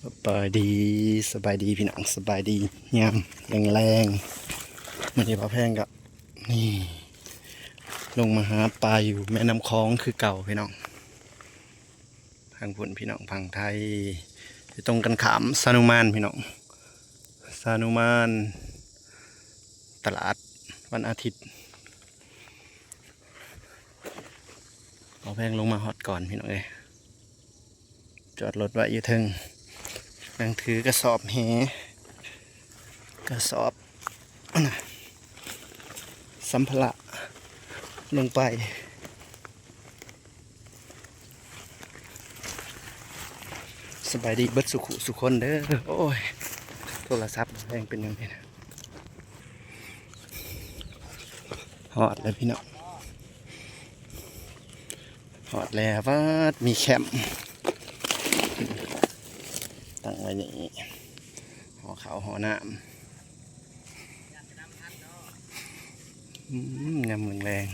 ສະບາຍດີ ສະບາຍດີພີ່ນ້ອງ ສະບາຍດີຍາມແລງໆ. ມື້ນີ້ບ່າວແພງກໍ ນີ້ ລົງມາຫາປາຢູ່ແມ່ນ້ຳຂອງຄືເກົ່າພີ່ນ້ອງ. ທາງພຸ້ນພີ່ນ້ອງ ຝັ່ງໄທ ຢູ່ຕົງກັນຂ້າມສານຸມານພີ່ນ້ອງ ສານຸມານ ຕະຫຼາດວັນອາທິດ. ບ່າວແພງລົງມາຮອດກ່ອນພີ່ນ້ອງເອີຍ ຈອດລົດໄວ້ຢູ່ເທິງ ນັ່ງຖືກະສອບແຫ ກະສອບ ອັນນະ ສຳພາລະລົງໄປ. ສະບາຍດີເບິດສູ່ຄູ່ສູ່ຄົນເດີ. ໂອ້ຍ ໂທລະສັບແພງເປັນຫຍັງນີ້ນະ. ຮອດແລ້ວພີ່ນ້ອງ ຮອດແລ້ວ. ປາດ ມີແຄ້ມຕັ້ງໄວ້ນີ້ ຫໍ່ເຂົ້າຫໍ່ນ້ຳ. ອືມ ຍາມແລງ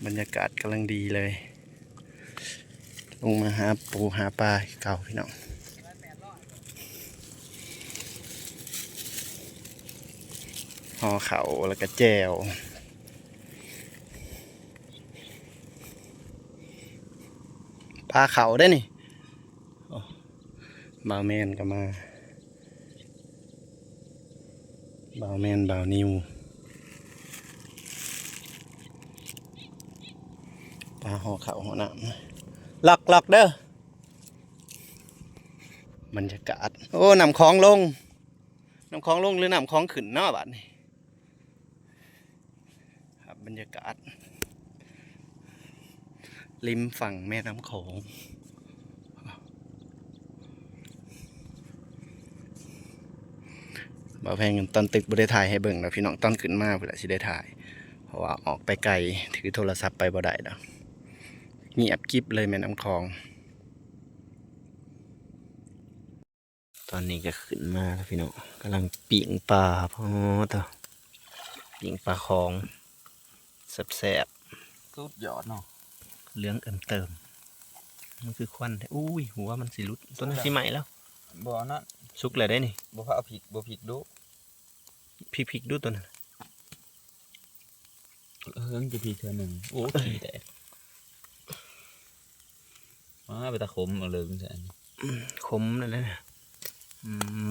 ໆ ບັນຍາກາດກຳລັງດີເລີຍ. ລົງມາຫາປູຫາປາຄືເກົ່າພີ່ນ້ອງ ຫໍ່ເຂົ້າແລ້ວກະແຈ່ວ ປາເຂົ້າເດ້ນີ້. ໂອ້ ບ່າວແມນກໍມາ ບ່າວແມນ ບ່າວນິວ ປາຫໍ່ເຂົ້າຫໍ່ນ້ຳ. ລັອກໆເດີ ບັນຍາກາດ. ໂອ້ ນ້ຳຂອງລົງ ນ້ຳຂອງລົງ ຫຼື ນ້ຳຂອງຂຶ້ນເນາະບາດນີ້. ຄັບ ບັນຍາກາດລິມຝັ່ງແມ່ນ້ຳຂອງ. ບ່າວແພງຕອນຕຶກບໍ່ໄດ້ຖ່າຍໃຫ້ເບິ່ງດອກພີ່ນ້ອງ ຕອນຂຶ້ນມາພຸ້ນລະຊິໄດ້ຖ່າຍ ເພາະວ່າອອກໄປໄກ ຖືໂທລະສັບໄປບໍ່ໄດ້ດອກ ງຽບກິບເລີຍແມ່ນ້ຳຂອງ. ຕອນນີ້ກໍຂຶ້ນມາແລ້ວພີ່ນ້ອງ ກຳລັງປີ້ງປາ. ອໍ ໂທ້ ປີ້ງປາຂອງແຊບໆ ສຸດຍອດເນາະ ເຫຼືອງເອີ່ມເຕີມ. ມັນຄືຄວັນແທ້ ອຸ້ຍ ຫົວມັນຊິຫຼຸດ ຕົວນັ້ນຊິໄໝ້ແລ້ວ. ບໍ່ ອັນນັ້ນສຸກແລ້ວເດ້ນີ້ ບໍ່ພາເອົາພິກ ບໍ່ພິກດຸ ພິກໆດຸຕົວນັ້ນ. ເອີ ຈະພີກເທື່ອໜຶ່ງ. ໂອ້ ຂີ້ແຕກ ມາ ເປັນຕາຂົມເອົາເລີຍ. ອືມ ຂົມນັ້ນແຫຼະ. ອືມ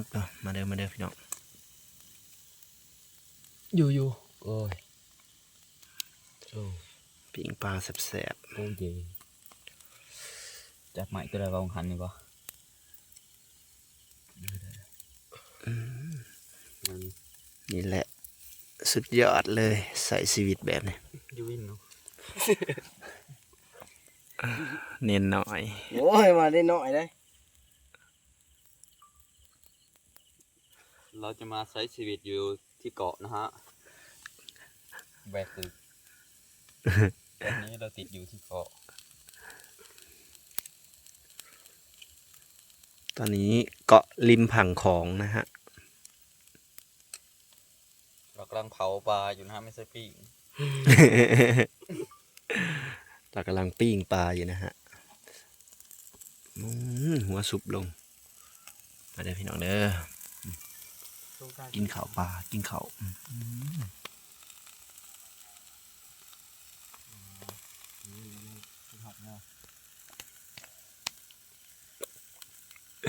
ມາເດີ ມາເດີພີ່ນ້ອງ ຢູ່ໆ. ໂອ້ຍ ໂອ້ ປີ້ງປາແຊບໆ. ໂອ້ເຢ ຈັບໄມ້ຕົວໃດວ່າຫວັງຫັນນີ້ບໍ່? ອືມ ນີ້ແຫຼະ ສຸດຍອດເລີຍ ໃຊ້ຊີວິດແບບນີ້ ຢູ່ວິນເນາະ ເນນນ້ອຍ. ໂອ້ຍ ວ່າເນນນ້ອຍເດ້. ເຮົາຈະມາໃຊ້ຊີວິດຢູ່ທີ່ເກາະນະຮະ ແບກຕຶກ. ຕອນນີ້ເຮົາຕິດຢູ່ທີ່ເກາະ ຕອນນີ້ເກາະລິມຝັ່ງຂອງນະຮະ. ເຮົາກຳລັງເຜົາປາຢູ່ນະຮະ ໄມ່ໃຊ່ປີ້ງ. ເຮົາກຳລັງປີ້ງປາຢູ່ນະຮະ. ອືມ ຫົວຊຸບລົງ. ມາເດີພີ່ນ້ອງເດີ ກິນເຂົ້າປາ ກິນເຂົ້າ. ອືມ ອ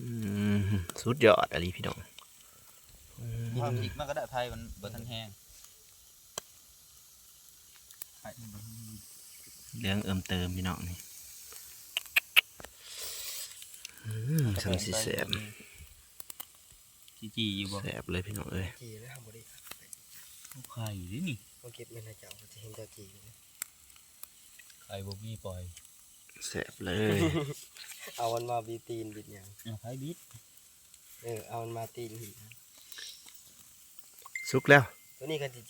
ືມ ສຸດຍອດອີ່ຫຼີພີ່ນ້ອງ. ອືມ ເອົາພິກມາກໍໄດ້ ໄຟມັນບໍ່ທັນແຮງ. ເຫຼືອງເອີ່ມເຕີມພີ່ນ້ອງນີ້. ອືມ ຊ່ຳຊິແຊບ. ຈີ່ຢູ່ບໍ່? ແຊບເລີຍພີ່ນ້ອງເອີຍ. ຈີ່ແລ້ວບໍ່ໄດ້ ໄຂ່ເດ້ນີ້ ບໍ່ເກັບເງິນໃຫ້ເຈົ້າ ຈະເຫັນເຈົ້າຈີ່. ໄຂ່ບໍ່ມີ ປ່ອຍ. ແຊບເລີຍ. ເອົາມັນມາບິດຕີນບິດຫຍັງ? ເອົາໃຜບິດ? ເອີ ເອົາມັນມາຕີນຫີນ. ສຸກແລ້ວ ຕົວນີ້ກໍຈີ່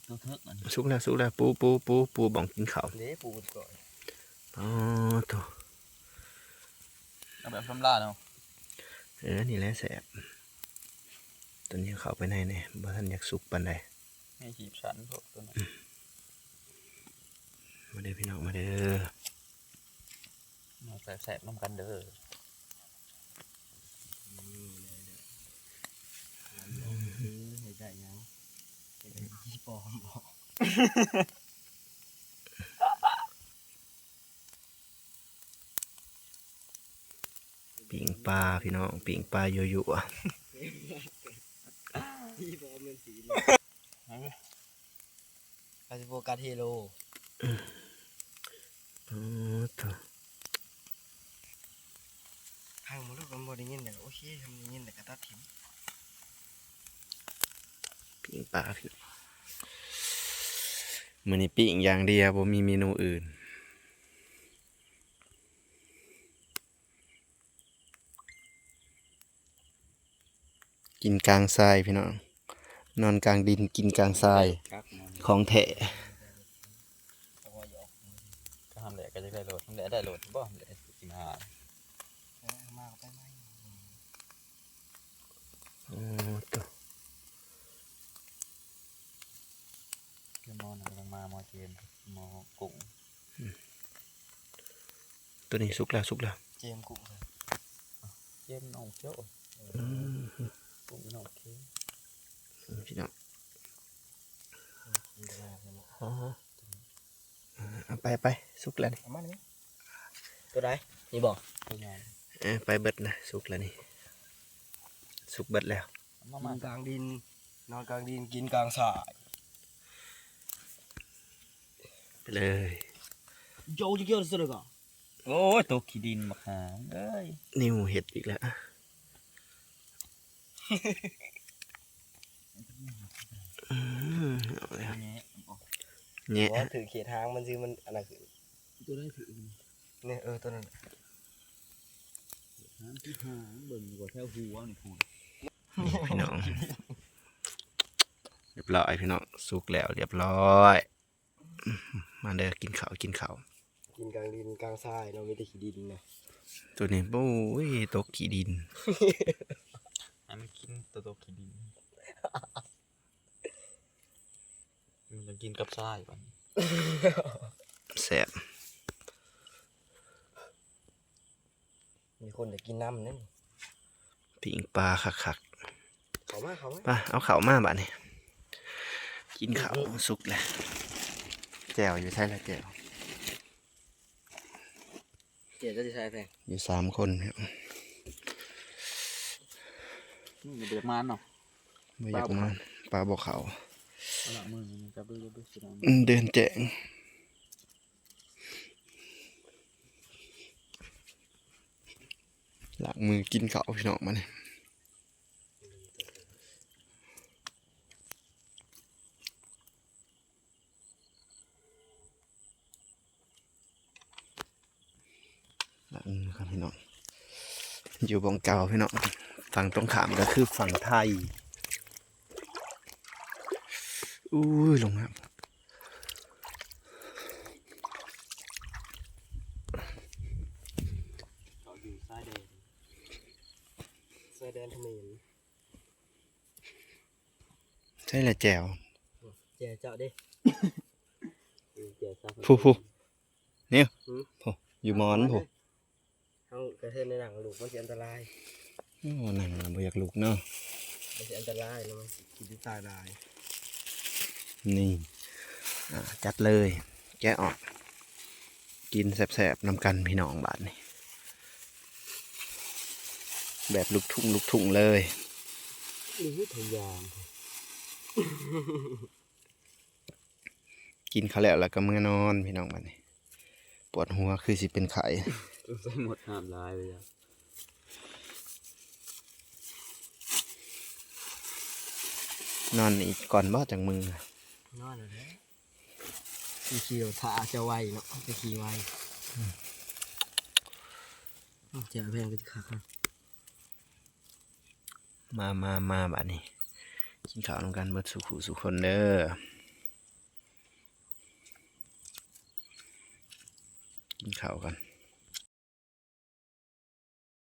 ຕົວເທິກມັນ. ສຸກແລ້ວ ສຸກແລ້ວ. ປູ ປູ ປູ ປູບ່ອງກິນເຂົ້າເດ້. ປູກ່ອຍ. ອໍ ໂທ້ ເອົາແບບທຳລາເນາະ. ເອີ ນີ້ແຫຼະແຊບ. ຕົວນີ້ເຂົ້າໄປໃນນີ້ ບໍ່ທັນຢາກສຸກປານໃດ. ໃຫ້ຮີບສັນໂພດຕົວນັ້ນ. มาเด้อพี่น้อง มาเด้อ มาแซ่บๆนำกันเด้อ อืม ให้ได้หยัง ให้ได้ขี้ปลอมบ่ ปิ้งปลาพี่น้อง ปิ้งปลายั่วๆ พี่บ่แม่นสีเลย ใครสิโฟกัสเฮโล อ๋อ โถ่ พังหมดแล้ว มันบ่ได้ยินแล้ว โอเค ทำได้ยินแล้วก็ตัดถิ่ม ปิ้งปลาพี่น้อง มื้อนี้ปิ้งอย่างเดียว บ่มีเมนูอื่น กินกลางทรายพี่น้อง นอนกลางดินกินกลางทราย ของแท้ ก็ทำแหละ ก็จะได้โหลด ทำแหละได้โหลดบ่ ทำแหละกินอาหาร เออ มาก็ไปใหม่ โอ้ โต คือหม้อนั่นกำลังมา หม้อเจม หม้อกุ้ง อืม ตัวนี้สุกแล้ว สุกแล้ว เจมกุ้ง เจมน้องเจ้า อืม กุ้งน้องเจ้า อืม พี่น้อง อ๋อ เอาไป ไป สุกแล้วนี่ เอามานี่ ตัวใด นี่บ่ ตัวใหญ่ เออ ไปเบิดนะ สุกแล้วนี่ สุกเบิดแล้ว เอามา กินกลางดิน นอนกลางดิน กินกลางทราย ไปเลย โย โย โย สุดเลยก่อน โอ้ย ตกขี้ดินบักหาเอ้ย นิวเฮ็ดอีกแล้ว อืม เอาแล้ว แงะ แงะ ว่าถือเขตหางมันซื่อ มันอันนั้นคือ ตัวได้ถือ นี่ เออ ตัวนั้น หางที่หาง เบิ่งกว่าแถวหัวนี่พู้น พี่น้อง เรียบร้อยพี่น้อง สุกแล้วเรียบร้อย มาเด้อ กินข้าว กินข้าว กินกลางดินกลางทรายเนาะ มีแต่ขี้ดินนะ ตัวนี้ โอ้ย ตกขี้ดิน ให้มันกินตัวตกขี้ดิน มันจะกินกับทรายบัดนี้ แซ่บ มีคนได้กินน้ำนั่น ปิ้งปลาคักๆ เข้ามา เข้ามา ไป เอาข้าวมาบัดนี้ กินข้าว อือฮึ สุกแล้ว แจ่วอยู่ไสล่ะแจ่ว แจ่วจะใส่แพง อยู่สามคนครับ อืม บ่อยากมานเนาะ บ่อยากมาน ปลาบ่เข้า เอาละ มือนี่จับดู จับดูสินะ อืม เดินแจ้ง ล้างมือกินข้าวพี่น้องมานี่ ล้างมือครับพี่น้อง อยู่บ่องเก่าพี่น้อง ฝั่งตรงข้ามก็คือฝั่งไทย อุ้ย ลงน้ำ เขาอยู่ชายแดน ชายแดนเขมร ใช่ละแจ่ว แจ่วเจ้าเด้ แจ่วเจ้า ผู้ ผู้ นี่ หือ ผู้ อยู่หมอน ผู้ เฮากะเทินในหนังลูกมันสิอันตราย โอ้ หนังน่ะบ่อยากลุกเนาะ มันสิอันตรายเนาะ มันสิกินตายหลาย นี่ อ่า จัดเลย แกะออก กินแซ่บๆนำกันพี่น้องบาดนี้ แบบลูกทุ่ง ลูกทุ่งเลย โอ้โห ทะยาน กินข้าวแล้ว แล้วก็เมือนอนพี่น้องบัดนี้ ปวดหัวคือสิเป็นไข้ ใส่หมดน้ำลายเลยอะ นอนอีกก่อนบ่จังมือ นอนแล้วแหละ สิขี่รถถ่าเจ้าไวเนาะ สิขี่ไว อืม อืม เจ้าแพงก็สิคักนะ มา มา มา บาดนี้ กินข้าวนำกันเบิดสู่ผู้สู่คนเด้อ กินข้าวกัน